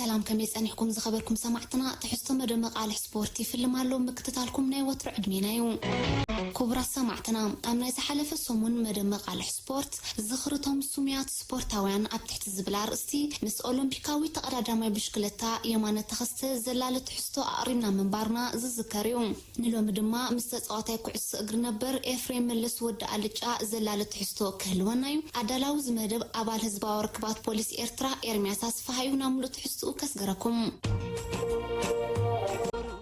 ሰላም፣ ከመይ ጸኒሕኩም ዝኸበርኩም ሰማዕትና? ትሕዝቶ መደመ ቃልሕ ስፖርት ይፍልም ኣሎ። ምክትታልኩም ናይ ወትሮ ዕድሜና እዩ። ክቡራት ሰማዕትና፣ ኣብ ናይ ዝሓለፈ ሰሙን መደመ ቃልሕ ስፖርት ዝኽሪ ቶም ስሙያት ስፖርታውያን ኣብ ትሕቲ ዝብል ኣርእስቲ ምስ ኦሎምፒካዊ ተቐዳዳማይ ብሽክለታ የማነ ተኸስተ ዘላለ ትሕዝቶ ኣቕሪብና ምንባርና ዝዝከር እዩ። ንሎሚ ድማ ምስ ተጻዋታይ ኩዕሶ እግሪ ነበር ኤፍሬም መለስ ወዲ ኣልጫ ዘላለ ትሕዝቶ ክህልወና እዩ። ኣዳላዊ እዚ መደብ ኣባል ህዝባዊ ርክባት ፖሊስ ኤርትራ ኤርምያስ ኣስፍሃ እዩ። ናብ ምሉእ ትሕዝትኡ ከስገረኩም።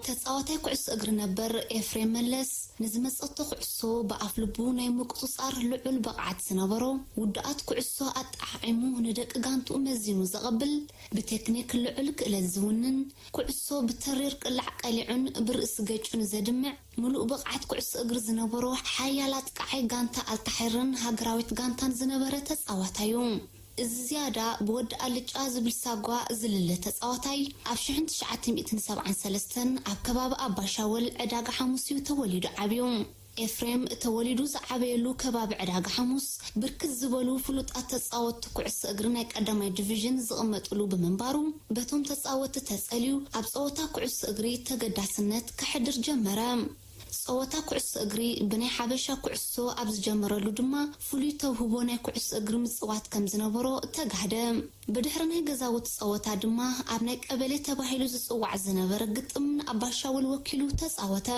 ተጻዋታይ ኩዕሶ እግሪ ነበር ኤፍሬም መለስ ንዝመጸቶ ኩዕሶ ብኣፍ ልቡ ናይ ምቁጽጻር ልዑል ብቕዓት ዝነበሮ፣ ውዱኣት ኩዕሶ ኣጠዓዒሙ ንደቂ ጋንትኡ መዚኑ ዘቐብል፣ ብቴክኒክ ልዑል ክእለት ዝውንን፣ ኩዕሶ ብተሪር ቅላዕ ቀሊዑን ብርእሲ ገጩን ዘድምዕ፣ ምሉእ ብቕዓት ኩዕሶ እግሪ ዝነበሮ፣ ሓያል ኣጥቃዓይ ጋንታ ኣልታሒርን ሃገራዊት ጋንታን ዝነበረ ተጻዋታይ እዩ። እዚ ዝያዳ ብወዲ ኣልጫ ዝብል ሳጓ ዝልለ ተጻዋታይ፣ ኣብ ሽሕን ትሽዓተ ሚእትን ሰብዓን ሰለስተን ኣብ ከባቢ ኣባሻወል ዕዳጋ ሓሙስ እዩ ተወሊዱ ዓብዩ። ኤፍሬም ተወሊዱ ዝዓበየሉ ከባቢ ዕዳጋ ሓሙስ፣ ብርክት ዝበሉ ፍሉጣት ተጻወትቲ ኩዕሶ እግሪ ናይ ቀዳማይ ዲቪዥን ዝቕመጥሉ ብምንባሩ፣ በቶም ተጻወትቲ ተጸልዩ ኣብ ጸወታ ኩዕሶ እግሪ ተገዳስነት ከሕድር ጀመረ። ጸወታ ኩዕሶ እግሪ ብናይ ሓበሻ ኩዕሶ ኣብ ዝጀመረሉ ድማ፣ ፍሉይ ተውህቦ ናይ ኩዕሶ እግሪ ምጽዋት ከም ዝነበሮ ተጋህደ። ብድሕሪ ናይ ገዛውቲ ጸወታ ድማ፣ ኣብ ናይ ቀበሌ ተባሂሉ ዝጽዋዕ ዝነበረ ግጥም ንኣባሻውል ወኪሉ ተጻወተ።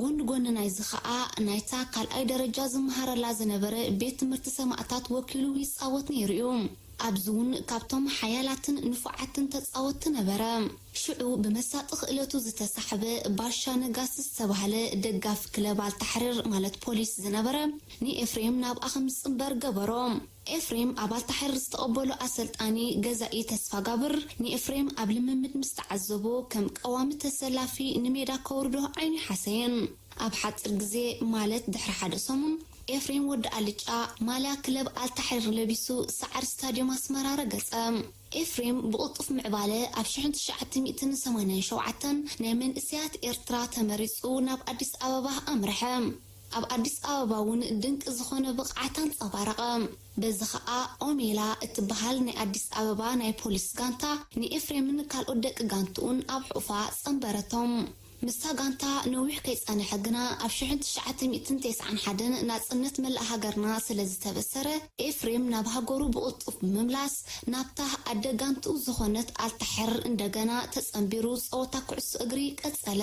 ጎኒ ጎኒ ናይዚ ኸኣ፣ ናይታ ካልኣይ ደረጃ ዝመሃረላ ዝነበረ ቤት ትምህርቲ ሰማእታት ወኪሉ ይጻወት ነይሩ እዩ። ኣብዚ እውን ካብቶም ሓያላትን ንፉዓትን ተጻወትቲ ነበረ። ሽዑ ብመሳጢ ክእለቱ ዝተሳሕበ ባሻ ነጋሲ ዝተባህለ ደጋፊ ክለብ ኣልታሕሪር፣ ማለት ፖሊስ ዝነበረ፣ ንኤፍሬም ናብኣ ከም ዝጽንበር ገበሮ። ኤፍሬም ኣብ ኣልታሕሪር ዝተቐበሎ ኣሰልጣኒ ገዛኢ ተስፋጋብር፣ ንኤፍሬም ኣብ ልምምድ ምስ ተዓዘቦ፣ ከም ቀዋሚ ተሰላፊ ንሜዳ ከውርዶ ዓይኑ ሓሰየን። ኣብ ሓጺር ግዜ፣ ማለት ድሕሪ ሓደ ሰሙን፣ ኤፍሬም ወዲ ኣልጫ ማልያ ክለብ ኣልታሕሪር ለቢሱ ሳዕሪ ስታድዮም ኣስመራ ረገጸ። ኤፍሬም ብቕልጡፍ ምዕባለ ኣብ ሽሕን ትሽዓተ ሚእትን ሰማንያን ሸውዓተን ናይ መንእሰያት ኤርትራ ተመሪጹ ናብ ኣዲስ ኣበባ ኣምርሐ። ኣብ ኣዲስ ኣበባ እውን ድንቂ ዝኾነ ብቕዓት ኣንጸባረቐ። በዚ ኸኣ ኦሜላ እትበሃል ናይ ኣዲስ ኣበባ ናይ ፖሊስ ጋንታ ንኤፍሬምን ካልኦት ደቂ ጋንትኡን ኣብ ሕቑፋ ጸንበረቶም። ምስታ ጋንታ ነዊሕ ከይጸንሐ ግና፣ ኣብ ሽሕን ትሽዓተ ሚእትን ተስዓን ሓደን ናጽነት መላእ ሃገርና ስለ ዝተበሰረ፣ ኤፍሬም ናብ ሃገሩ ብቕልጡፍ ብምምላስ፣ ናብታ ኣደ ጋንትኡ ዝኾነት ኣልታሕር እንደገና ተጸንቢሩ ጸወታ ኩዕሶ እግሪ ቀጸለ።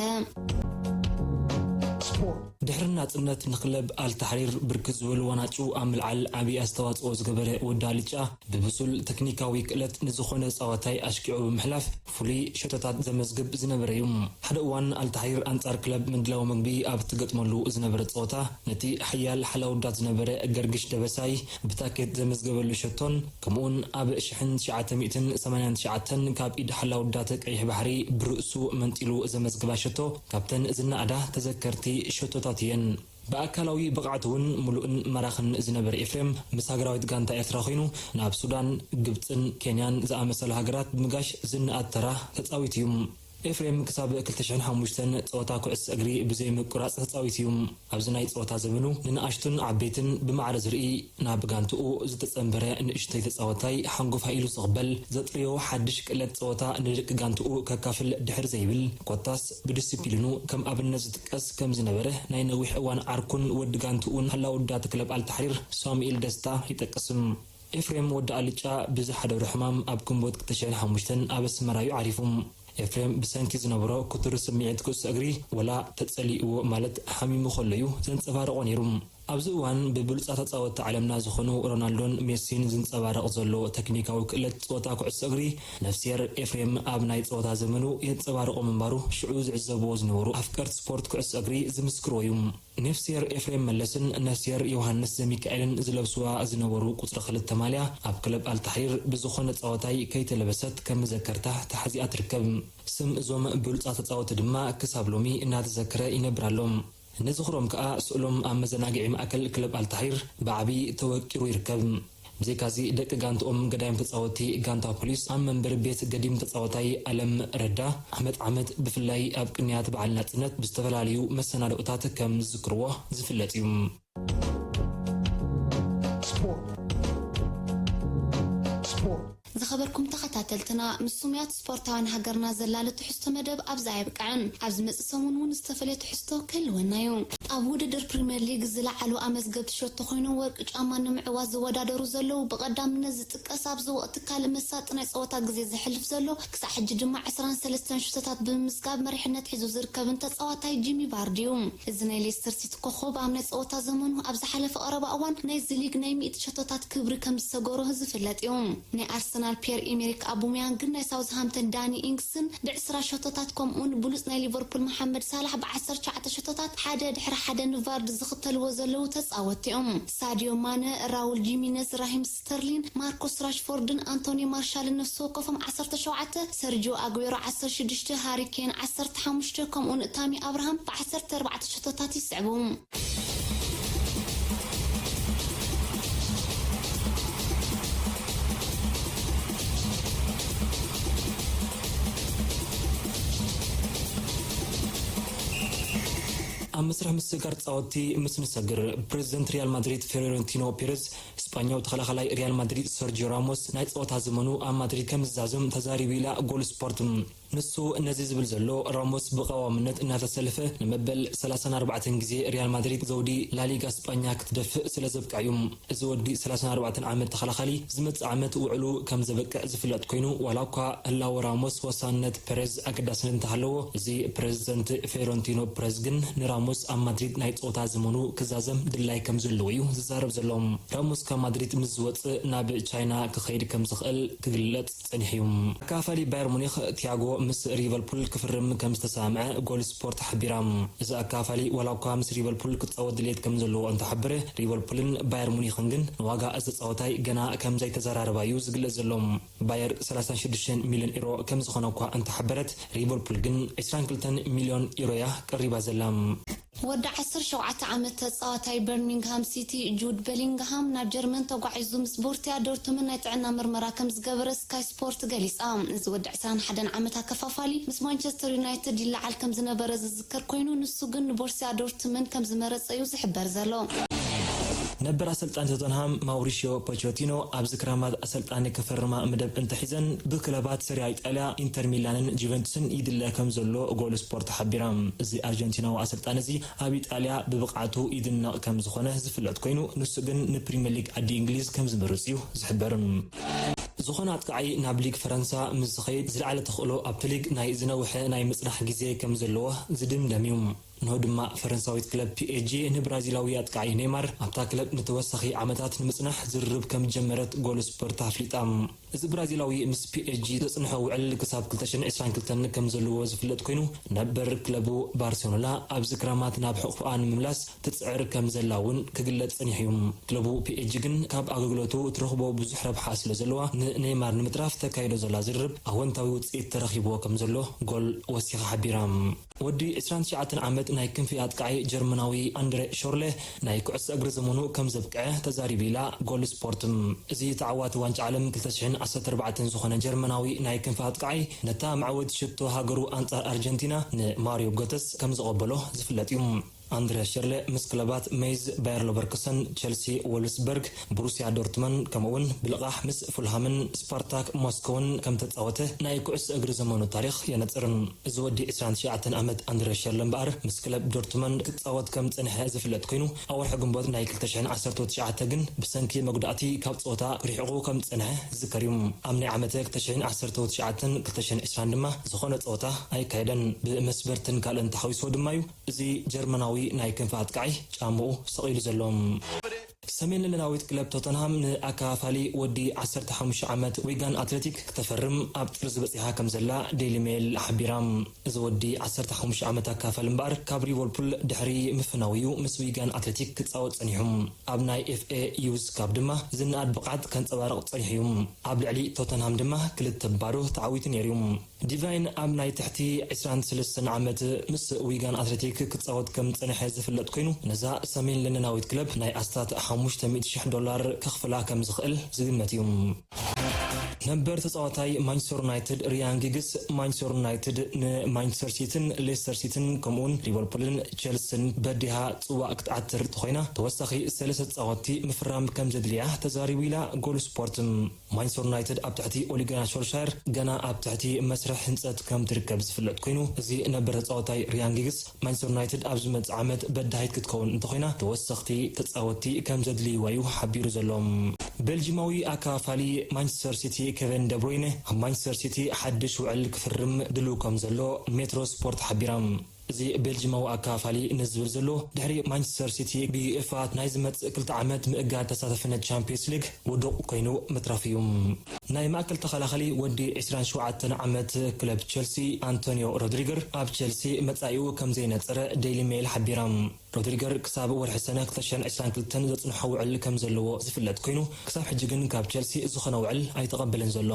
ድሕሪ ናጽነት ንክለብ ኣልታሕሪር ብርክት ዝበሉ ዋናጩ ኣብ ምልዓል ዓቢ ኣስተዋጽኦ ዝገበረ ወዲ ኣልጫ፣ ብብሱል ተክኒካዊ ክእለት ንዝኾነ ጸዋታይ ኣሽኪዑ ብምሕላፍ፣ ፍሉይ ሸቶታት ዘመዝግብ ዝነበረ እዩ። ሓደ እዋን ኣልታሕሪር ኣንጻር ክለብ ምድላው መግቢ ኣብ እትገጥመሉ ዝነበረ ጸወታ፣ ነቲ ሓያል ሓላውዳት ዝነበረ ገርግሽ ደበሳይ ብታኬት ዘመዝገበሉ ሸቶን፣ ከምኡውን ኣብ ሽሕን ትሽዓተ ሚእትን ሰማንያን ትሽዓተን ካብ ኢድ ሓላውዳት ቀይሕ ባሕሪ ብርእሱ መንጢሉ ዘመዝግባ ሸቶ፣ ካብተን ዝነኣዳ ተዘከርቲ ሸቶታት እየን። ብኣካላዊ ብቕዓቱ እውን ምሉእን ማራኽን ዝነበረ ኤፍሬም፣ ምስ ሃገራዊት ጋንታ ኤርትራ ኮይኑ ናብ ሱዳን፣ ግብጽን ኬንያን ዝኣመሰላ ሃገራት ብምጋሽ ዝነኣድ ተራ ተጻዊቱ እዩ። ኤፍሬም ክሳብ ክልተ ሽሕን ሓሙሽተን ጸወታ ኩዕሶ እግሪ ብዘይ ምቁራጽ ተጻዊቱ እዩ። ኣብዚ ናይ ጸወታ ዘመኑ ንንኣሽቱን ዓበይትን ብማዕረ ዝርኢ፣ ናብ ጋንትኡ ዝተጸንበረ ንእሽተይ ተጻዋታይ ሓንጎፋይ ኢሉ ዝቕበል፣ ዘጥርዮ ሓድሽ ክእለት ጸወታ ንደቂ ጋንትኡ ከካፍል ድሕር ዘይብል፣ ኮታስ ብዲሲፕሊኑ ከም ኣብነት ዝጥቀስ ከም ዝነበረ ናይ ነዊሕ እዋን ዓርኩን ወዲ ጋንትኡን ሓላው ዳት ክለብ ኣልታሕሪር ሳሙኤል ደስታ ይጠቅስ። ኤፍሬም ወዲ ኣልጫ ብዝሓደሮ ሕማም ኣብ ግንቦት ክልተ ሽሕን ሓሙሽተን ኣብ ኣስመራ እዩ ዓሪፉ። ኤፍሬም ብሰንኪ ዝነበሮ ክቱር ስምዒት ኩዕሶ እግሪ፣ ወላ ተጸሊእዎ ማለት ሓሚሙ ከሎ እዩ ዘንጸባርቖ ነይሩ። ኣብዚ እዋን ብብሉጻት ተጻወትቲ ዓለምና ዝኾኑ ሮናልዶን ሜሲን ዝንጸባረቕ ዘሎ ተክኒካዊ ክእለት ጸወታ ኩዕሶ እግሪ፣ ነፍስሄር ኤፍሬም ኣብ ናይ ጸወታ ዘመኑ የንጸባርቖ ምንባሩ ሽዑ ዝዕዘብዎ ዝነበሩ ኣፍቀርቲ ስፖርት ኩዕሶ እግሪ ዝምስክርዎ እዩ። ነፍስሄር ኤፍሬም መለስን ነፍስሄር ዮሃንስ ዘሚካኤልን ዝለብስዋ ዝነበሩ ቁጽሪ ክልተ ማልያ፣ ኣብ ክለብ ኣልታሕሪር ብዝኾነ ጸዋታይ ከይተለበሰት ከም መዘከርታ ተሓዚኣ ትርከብ። ስም እዞም ብሉጻት ተጻወትቲ ድማ ክሳብ ሎሚ እናተዘከረ ይነብር ኣሎ። ንዝኽሮም ከኣ ስእሎም ኣብ መዘናግዒ ማእከል ክለብ ኣልታሕሪር ብዓቢ ተወቂሩ ይርከብ። ብዘይካዚ፣ ደቂ ጋንትኦም ገዳይም ተጻወትቲ ጋንታ ፖሊስ ኣብ መንበሪ ቤት ገዲም ተጻዋታይ ኣለም ረዳ፣ ዓመት ዓመት ብፍላይ ኣብ ቅንያት በዓል ናጽነት ብዝተፈላለዩ መሰናድኦታት ከም ዝዝክርዎ ዝፍለጥ እዩ። ስፖርት። ስፖርት። ዝኸበርኩም ኩም ተኸታተልትና፣ ምስ ስሙያት ስፖርታውያን ሃገርና ዘላለ ትሕዝቶ መደብ ኣብዛ ኣየብቅዐን። ኣብ ዝመጽእ ሰሙን እውን ዝተፈለየ ትሕዝቶ ክህልወና እዩ። ኣብ ውድድር ፕሪምየር ሊግ ዝለዓሉ ኣመዝገብቲ ሸቶ ኮይኖም ወርቂ ጫማ ንምዕዋት ዝወዳደሩ ዘለዉ ብቐዳምነት ዝጥቀስ፣ ኣብዚ ወቕቲ ካልእ መሳጢ ናይ ጸወታ ግዜ ዘሕልፍ ዘሎ፣ ክሳዕ ሕጂ ድማ ዕስራን ሰለስተን ሽቶታት ብምምዝጋብ መሪሕነት ሒዙ ዝርከብን ተጻዋታይ ጂሚ ቫርዲ እዩ። እዚ ናይ ሌስተር ሲቲ ኮኾብ ኣብ ናይ ጸወታ ዘመኑ ኣብ ዝሓለፈ ቀረባ እዋን ናይዚ ሊግ ናይ ሚእቲ ሸቶታት ክብሪ ከም ዝሰገሮ ዝፍለጥ እዩ። ናይ ኣርሰናል ፒየር ኢሜሪክ ኣቡመያንግን ናይ ሳውዝሃምተን ዳኒ ኢንግስን ብዕስራ ሸቶታት፣ ከምኡውን ብሉጽ ናይ ሊቨርፑል መሓመድ ሳላሕ ብዓሰርተ ትሽዓተ ሸቶታት፣ ሓደ ድሕሪ ሓደ ንቫርድ ዝኽተልዎ ዘለዉ ተጻወትቲ እዮም። ሳዲዮ ማነ፣ ራውል ጂሚነዝ፣ ራሂም ስተርሊን፣ ማርኮስ ራሽፎርድን ኣንቶኒ ማርሻልን ነፍሲ ወከፎም ዓሰርተ ሸውዓተ፣ ሰርጂዮ ኣጉዌሮ ዓሰርተ ሽዱሽተ፣ ሃሪ ኬን ዓሰርተ ሓሙሽተ፣ ከምኡውን ታሚ ኣብርሃም ብዓሰርተ ኣርባዕተ ሸቶታት ይስዕቡ። ኣብ መስርሕ ምስግጋር ጻወቲ ምስ ንሰግር፣ ፕሬዚደንት ሪያል ማድሪድ ፍሎሬንቲኖ ፔሬዝ፣ ስጳኛዊ ተኸላኻላይ ሪያል ማድሪድ ሰርጂዮ ራሞስ ናይ ጸወታ ዘመኑ ኣብ ማድሪድ ከም ዝዛዘም ተዛሪቡ ኢላ ጎል ስፖርት። ንሱ ነዚ ዝብል ዘሎ፣ ራሞስ ብቐዋምነት እናተሰለፈ ንመበል ሰላሳን ኣርባዕተን ግዜ ሪያል ማድሪድ ዘውዲ ላሊጋ ስጳኛ ክትደፍእ ስለ ዘብቅዐ እዩ። እዚ ወዲ ሰላሳን ኣርባዕተን ዓመት ተኸላኻሊ ዝመጽእ ዓመት ውዕሉ ከም ዘበቅዕ ዝፍለጥ ኮይኑ፣ ዋላ እኳ ህላወ ራሞስ ወሳንነት ፐሬዝ ኣገዳስነት እንተሃለዎ፣ እዚ ፕሬዚደንት ፌሮንቲኖ ፐሬዝ ግን ንራሞስ ኣብ ማድሪድ ናይ ጸወታ ዘመኑ ክዛዘም ድላይ ከም ዘለዎ እዩ ዝዛረብ ዘሎ። ራሞስ ካብ ማድሪድ ምስ ዝወጽእ ናብ ቻይና ክኸይድ ከም ዝኽእል ክግለጽ ጸኒሑ እዩ። ኣካፋሊ ባየር ሙኒኽ ቲያጎ ምስ ሊቨርፑል ክፍርም ከም ዝተሰማምዐ ጎል ስፖርት ሓቢራ። እዚ ኣካፋሊ ዋላ እኳ ምስ ሊቨርፑል ክጻወት ድሌት ከም ዘለዎ እንተሓበረ፣ ሊቨርፑልን ባየር ሙኒኽን ግን ንዋጋ እዚ ተጻዋታይ ገና ከም ዘይተዘራረባ እዩ ዝግለጽ ዘሎ። ባየር ሰላሳን ሽዱሽተን ሚልዮን ዩሮ ከም ዝኾነ እኳ እንተሓበረት፣ ሊቨርፑል ግን ዕስራን ክልተን ሚልዮን ዩሮ እያ ቀሪባ ዘላ። ወዲ ዓሰርተ ሸውዓተ ዓመት ተጻዋታይ በርሚንግሃም ሲቲ ጁድ ቤሊንግሃም ናብ ጀርመን ተጓዒዙ ምስ ቦርሲያ ዶርትሙንድ ናይ ጥዕና ምርመራ ከም ዝገበረ ስካይ ስፖርት ገሊጻ። እዚ ወዲ ዕስራን ሓደን ዓመት ኣከፋፋሊ ምስ ማንቸስተር ዩናይትድ ይለዓል ከም ዝነበረ ዝዝከር ኮይኑ፣ ንሱ ግን ንቦርሲያ ዶርትሙንድ ከም ዝመረጸ እዩ ዝሕበር ዘሎ። ነበር ኣሰልጣኒ ቶተንሃም ማውሪሽዮ ፖቸቲኖ ኣብዚ ክረማት ኣሰልጣኒ ክፈርማ መደብ እንተሒዘን፣ ብክለባት ሰሪያ ኢጣልያ ኢንተር ሚላንን ጁቨንቱስን ይድለ ከም ዘሎ ጎል ስፖርት ሓቢራ። እዚ ኣርጀንቲናዊ ኣሰልጣኒ እዚ ኣብ ኢጣልያ ብብቕዓቱ ይድነቕ ከም ዝኾነ ዝፍለጥ ኮይኑ፣ ንሱ ግን ንፕሪምየር ሊግ ዓዲ እንግሊዝ ከም ዝመርጽ እዩ ዝሕበር። ዝኾነ ኣጥቃዓይ ናብ ሊግ ፈረንሳ ምስ ዝኸይድ፣ ዝለዓለ ተኽእሎ ኣብቲ ሊግ ናይ ዝነውሐ ናይ ምጽናሕ ግዜ ከም ዘለዎ ዝድምደም እዩ። እንሆ ድማ ፈረንሳዊት ክለብ ፒ ኤስ ጂ ንብራዚላዊ ኣጥቃዓይ ኔይማር ኣብታ ክለብ ንተወሳኺ ዓመታት ንምጽናሕ ዝርርብ ከም ዝጀመረት ጎል ስፖርት ኣፍሊጣ። እዚ ብራዚላዊ ምስ ፒ ኤስ ጂ ዘጽንሖ ውዕል ክሳብ ክልተ ሽሕን ዕስራን ክልተን ከም ዘለዎ ዝፍለጥ ኮይኑ፣ ነበር ክለቡ ባርሴሎና ኣብዚ ክረማት ናብ ሕቑፍኣ ንምምላስ ትጽዕር ከም ዘላ እውን ክግለጽ ጸኒሑ እዩ። ክለቡ ፒ ኤስ ጂ ግን ካብ ኣገልግሎቱ ትረኽቦ ብዙሕ ረብሓ ስለ ዘለዋ፣ ንኔይማር ንምትራፍ ተካይዶ ዘላ ዝርርብ ኣወንታዊ ውጽኢት ተረኺብዎ ከም ዘሎ ጎል ወሲኻ ሓቢራ። ወዲ ዕስራን ትሽዓተን ዓመት ናይ ክንፊ ኣጥቃዒ ጀርመናዊ ኣንድረ ሾርለ ናይ ኩዕሶ እግሪ ዘመኑ ከም ዘብቅዐ ተዛሪቡ ኢላ ጎል ስፖርት። እዚ ተዓዋቲ ዋንጫ ዓለም ክልተ ሽሕን ዓሰርተ ኣርባዕተን ዝኾነ ጀርመናዊ ናይ ክንፊ ኣጥቃዒ ነታ መዕወቲ ሽቶ ሃገሩ ኣንጻር ኣርጀንቲና ንማሪዮ ጎተስ ከም ዘቐበሎ ዝፍለጥ እዩ። ኣንድረ ሸርለ ምስ ክለባት ሜይዝ፣ ባየር ሎቨርኩሰን፣ ቸልሲ፣ ወልፍስበርግ፣ ብሩስያ ዶርትመን፣ ከምኡውን ብልቓሕ ምስ ፉልሃምን ስፓርታክ ሞስኮውን ከም ተጻወተ ናይ ኩዕሶ እግሪ ዘመኑ ታሪኽ የነጽር። እዚ ወዲ ዕስራን ትሽዓተን ዓመት ኣንድረ ሸርለ እምበኣር ምስ ክለብ ዶርትመን ክጻወት ከም ዝጸንሐ ዝፍለጥ ኮይኑ፣ ኣብ ወርሒ ግንቦት ናይ ክልተ ሽሕን ዓሰርተ ትሽዓተ ግን ብሰንኪ መጉዳእቲ ካብ ጸወታ ርሒቑ ከም ዝጸንሐ ዝዝከር እዩ። ኣብ ናይ ዓመተ ክልተ ሽሕን ዓሰርተ ትሽዓተን ክልተ ሽሕን ዕስራን ድማ ዝኾነ ጸወታ ኣይካየደን። ብመስበርትን ካልእን ተሓዊስዎ ድማ እዩ እዚ ጀርመናዊ ናይ ክንፊ ኣጥቃዒ ጫምኡ ሰቒሉ ዘሎ። ሰሜን ለንደናዊት ክለብ ቶተንሃም ንኣከፋፋሊ ወዲ ዓሰርተ ሓሙሽተ ዓመት ዊጋን ኣትሌቲክ ክተፈርም ኣብ ጥርዚ በጺሓ ከም ዘላ ዴይሊ ሜል ሓቢራ። እዚ ወዲ ዓሰርተ ሓሙሽተ ዓመት ኣከፋፋሊ እምበኣር ካብ ሊቨርፑል ድሕሪ ምፍናው እዩ ምስ ዊጋን ኣትሌቲክ ክጻወት ጸኒሑ። ኣብ ናይ ኤፍ ኤ ዩዝ ካፕ ድማ ዝነኣድ ብቕዓት ከንጸባርቕ ጸኒሑ እዩ። ኣብ ልዕሊ ቶተንሃም ድማ ክልተ ባዶ ተዓዊቱ ነይሩ እዩ። ዲቫይን ኣብ ናይ ትሕቲ ዕስራን ሰለስተን ዓመት ምስ ዊጋን ኣትሌቲክ ክጻወት ከም ዝጸንሐ ዝፍለጥ ኮይኑ፣ ነዛ ሰሜን ለንደናዊት ክለብ ናይ ኣስታት ሓሙሽተ ሚእቲ ሽሕ ዶላር ከኽፍላ ከም ዝኽእል ዝግመት እዩ። ነበር ተጻዋታይ ማንቸስተር ዩናይትድ ሪያን ጊግስ፣ ማንቸስተር ዩናይትድ ንማንቸስተር ሲቲን ሌስተር ሲቲን ከምኡውን ሊቨርፑልን ቸልሲን በዲሃ ጽዋእ ክትዓትር እንተኾይና፣ ተወሳኺ ሰለስተ ተጻወትቲ ምፍራም ከም ዘድልያ ተዛሪቡ ኢላ ጎል ስፖርት። ማንቸስተር ዩናይትድ ኣብ ትሕቲ ኦሊጋና ሶልሻየር ገና ኣብ ትሕቲ መስርሕ ህንጸት ከም ትርከብ ዝፍለጥ ኮይኑ፣ እዚ ነበር ተጻዋታይ ሪያን ጊግስ ማንቸስተር ዩናይትድ ኣብ ዝመጽእ ዓመት በዳሂት ክትከውን እንተኾይና፣ ተወሰኽቲ ተጻወትቲ ከም ዘድልይዋ እዩ ሓቢሩ ዘሎ። ቤልጂማዊ ኣካፋሊ ማንቸስተር ሲቲ ኬቨን ደብሮይነ ኣብ ማንቸስተር ሲቲ ሓድሽ ውዕል ክፍርም ድልው ከም ዘሎ ሜትሮ ስፖርት ሓቢራ። እዚ ቤልጂማዊ ኣካፋሊ ንዝብል ዘሎ፣ ድሕሪ ማንቸስተር ሲቲ ብዩኤፋ ናይ ዝመጽእ ክልተ ዓመት ምእጋድ ተሳታፍነት ቻምፒየንስ ሊግ ውዱቕ ኮይኑ ምትራፉ እዩ። ናይ ማእከል ተኸላኸሊ ወዲ ዕስራን ሸውዓተን ዓመት ክለብ ቸልሲ ኣንቶኒዮ ሮድሪገር ኣብ ቸልሲ መጻኢኡ ከም ዘይነጸረ ዴይሊ ሜይል ሓቢራ። ሮድሪገር ክሳብ ወርሒ ሰነ ክልተ ሽሕን ዕስራን ክልተን ዘጽንሖ ውዕል ከም ዘለዎ ዝፍለጥ ኮይኑ፣ ክሳብ ሕጂ ግን ካብ ቸልሲ ዝኾነ ውዕል ኣይተቐበለን ዘሎ።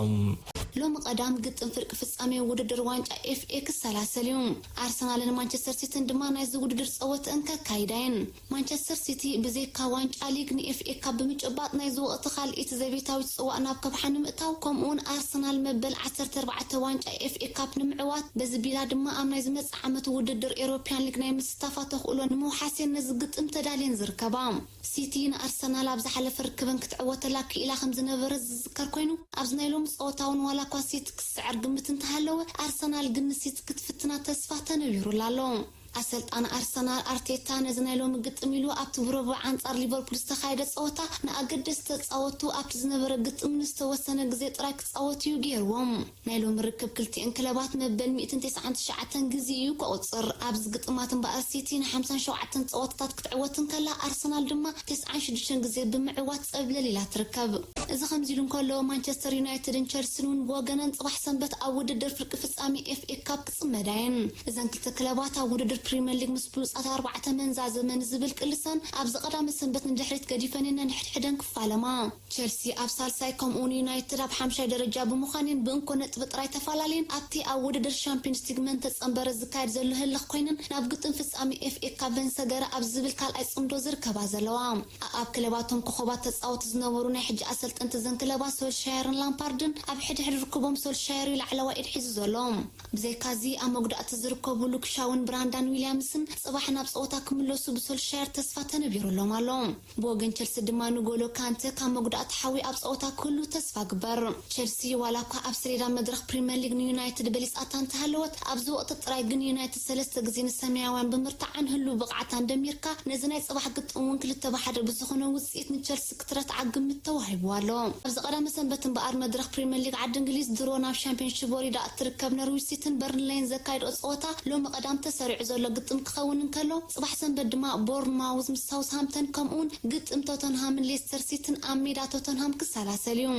ሎሚ ቀዳም ግጥም ፍርቂ ፍጻሜ ውድድር ዋንጫ ኤፍ ኤ ክሰላሰል እዩ። ኣርሰናልን ማንቸስተር ሲቲን ድማ ናይዚ ውድድር ጸወተአን ከካይዳ እየን። ማንቸስተር ሲቲ ብዘይካ ዋንጫ ሊግ ንኤፍ ኤ ካፕ ብምጭባጥ ናይዚ ወቕቲ ካልኣይቲ ዘቤታዊት ጽዋእ ናብ ከብሓ ንምእታው፣ ከምኡውን ኣርሰናል መበል ዓሰርተ ኣርባዕተ ዋንጫ ኤፍ ኤ ካፕ ንምዕዋት፣ በዚ ቢላ ድማ ኣብ ናይ ዝመጽእ ዓመት ውድድር ኤሮፕያን ሊግ ናይ ምስታፋ ተኽእሎ ንምውሓስ እየን ነዚ ግጥም ተዳልየን ዝርከባ። ሲቲ ንኣርሰናል ኣብ ዝሓለፈ ርክበን ክትዕወተላ ክኢላ ከም ዝነበረ ዝዝከር ኮይኑ፣ ኣብዚ ናይ ሎሚ ጸወታ እውን ዋላ እኳ ሲቲ ክስዕር ግምት እንተሃለወ፣ ኣርሰናል ግን ንሲቲ ክትፍትና ተስፋ ተነቢሩላ ኣሎ። ኣሰልጣኒ ኣርሰናል ኣርቴታ ነዚ ናይ ሎሚ ግጥም ኢሉ ኣብቲ ብረቡዕ ኣንጻር ሊቨርፑል ዝተኻየደ ጸወታ ንኣገደስቲ ተጻወቱ ኣብቲ ዝነበረ ግጥም ንዝተወሰነ ግዜ ጥራይ ክጻወቱ እዩ ገይርዎም። ናይ ሎሚ ርክብ ክልቲኤን ክለባት መበል ሚእትን ተስዓን ትሽዓተን ግዜ እዩ ከቑጽር። ኣብዚ ግጥማት እምበኣር ሲቲ ንሓምሳን ሸውዓተን ጸወታታት ክትዕወት እንከላ፣ ኣርሰናል ድማ ተስዓን ሽዱሽተን ግዜ ብምዕዋት ጸብለል ኢላ ትርከብ። እዚ ከምዚ ኢሉ እንከሎ፣ ማንቸስተር ዩናይትድን ቸልሲን እውን ብወገነን ጽባሕ ሰንበት ኣብ ውድድር ፍርቂ ፍጻሜ ኤፍ ኤ ካፕ ክጽመዳ እየን። እዘን ክልተ ክለባት ኣብ ውድድር ፕሪምየር ሊግ ምስ ብሉጻት ኣርባዕተ መንዛዘመ ንዝብል ቅልሰን ኣብዚ ቀዳመ ሰንበት ንድሕሪት ገዲፈን እየን ነንሕድሕደን ክፋለማ። ቸልሲ ኣብ ሳልሳይ ከምኡውን ዩናይትድ ኣብ ሓምሻይ ደረጃ ብምዃን እየን ብእንኮ ነጥቢ ጥራይ ተፈላለየን ኣብቲ ኣብ ውድድር ሻምፒዮንስ ሊግ መን ተጸንበረ ዝካየድ ዘሎ ህልኽ ኮይነን ናብ ግጥም ፍጻሜ ኤፍ ኤ ካፕ በንሰገረ ኣብ ዝብል ካልኣይ ጽምዶ ዝርከባ ዘለዋ። ኣብ ክለባቶም ኮኸባት ተጻወቲ ዝነበሩ ናይ ሕጂ ኣሰልጠንቲ እዘን ክለባት ሶልሻየርን ላምፓርድን ኣብ ሕድሕድ ርክቦም ሶልሻየር እዩ ላዕለዋይ ኢድ ሒዙ ዘሎ። ብዘይካዚ ኣብ መጉዳእቲ ዝርከቡ ሉክሻውን ብራንዳን ዊልያምስን ጽባሕ ናብ ጸወታ ክምለሱ ብሶልሻየር ተስፋ ተነቢሩሎም ኣሎ። ብወገን ቸልሲ ድማ ንጎሎ ካንተ ካብ መጉዳእቲ ሓዊ ኣብ ጸወታ ክህሉ ተስፋ ግበር። ቸልሲ ዋላ እኳ ኣብ ሰሌዳ መድረኽ ፕሪምየር ሊግ ንዩናይትድ በሊጻታ እንተሃለወት፣ ኣብዚ ወቕቲ ጥራይ ግን ዩናይትድ ሰለስተ ግዜ ንሰማያውያን ብምርታዓን ህሉው ብቕዓታን ደሚርካ፣ ነዚ ናይ ጽባሕ ግጥም እውን ክልተ ብሓደ ብዝኾነ ውጽኢት ንቸልሲ ክትረትዓ ግምት ተዋሂብዋ ኣሎ። ኣብዚ ቀዳመ ሰንበት እምበኣር መድረኽ ፕሪምየር ሊግ ዓዲ እንግሊዝ ድሮ ናብ ሻምፒዮንሺፕ ወሪዳ እትርከብ ኖርዊች ሲቲን በርንሌይን ዘካይድኦ ጸወታ ሎሚ ቀዳም ተሰሪዑ ዘሎ ግጥም ክኸውን እንከሎ፣ ጽባሕ ሰንበት ድማ ቦርንማውዝ ምስ ሳውስሃምፕተን ከምኡውን ግጥም ቶተንሃምን ሌስተር ሲቲን ኣብ ሜዳ ቶተንሃም ክሰላሰል እዩ።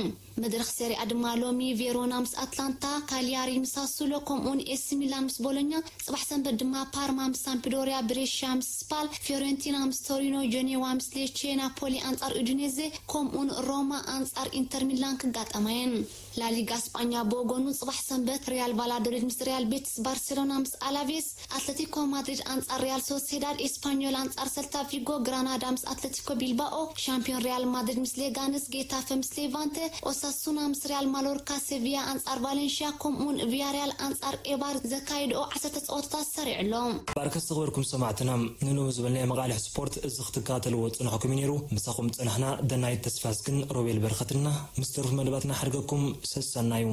መድረኽ ሴሪኣ ድማ ሎሚ ቬሮና ምስ ኣትላንታ፣ ካሊያሪ ምስ ሳሱሎ ከምኡውን ኤሲ ሚላን ምስ ቦሎኛ፣ ጽባሕ ሰንበት ድማ ፓርማ ምስ ሳምፕዶሪያ፣ ብሬሽያ ምስ ስፓል፣ ፊዮረንቲና ምስ ቶሪኖ፣ ጀኔዋ ምስ ሌቼ፣ ናፖሊ ኣንጻር ኡዲኔዜ ከምኡውን ሮማ ኣንጻር ኢንተር ሚላን ክጋጠማ እየን። ላሊጋ ስጳኛ ብወገኑ ጽባሕ ሰንበት ሪያል ቫላዶሊድ ምስ ሪያል ቤቲስ፣ ባርሴሎና ምስ ኣላቬስ፣ ኣትለቲኮ ማድሪድ ኣንጻር ሪያል ሶሴዳድ፣ ኤስፓኞል ኣንጻር ሰልታ ቪጎ፣ ግራናዳ ምስ ኣትለቲኮ ቢልባኦ፣ ሻምፒዮን ሪያል ማድሪድ ምስ ሌጋነስ፣ ጌታፈ ምስ ሌቫንተ፣ ኦሳሱና ምስ ሪያል ማሎርካ፣ ሴቪያ ኣንጻር ቫሌንሺያ ከምኡውን ቪያሪያል ኣንጻር ኤባር ዘካየድኦ ዓሰርተ ጸወታታት ሰሪዑ ኣሎ። ባርከስ ዝኽበርኩም ሰማዕትና፣ ንሎሚ ዝበልናዮ መቓልሕ ስፖርት እዚ ክትከታተልዎ ዝጸናሕኩም እዩ ነይሩ። ምሳኹም ዝጸናሕና ደናይት ተስፋዝግን ሮቤል በረኸትና። ምስ ተርፉ መደባትና ሓድገኩም ሰሰናዩ።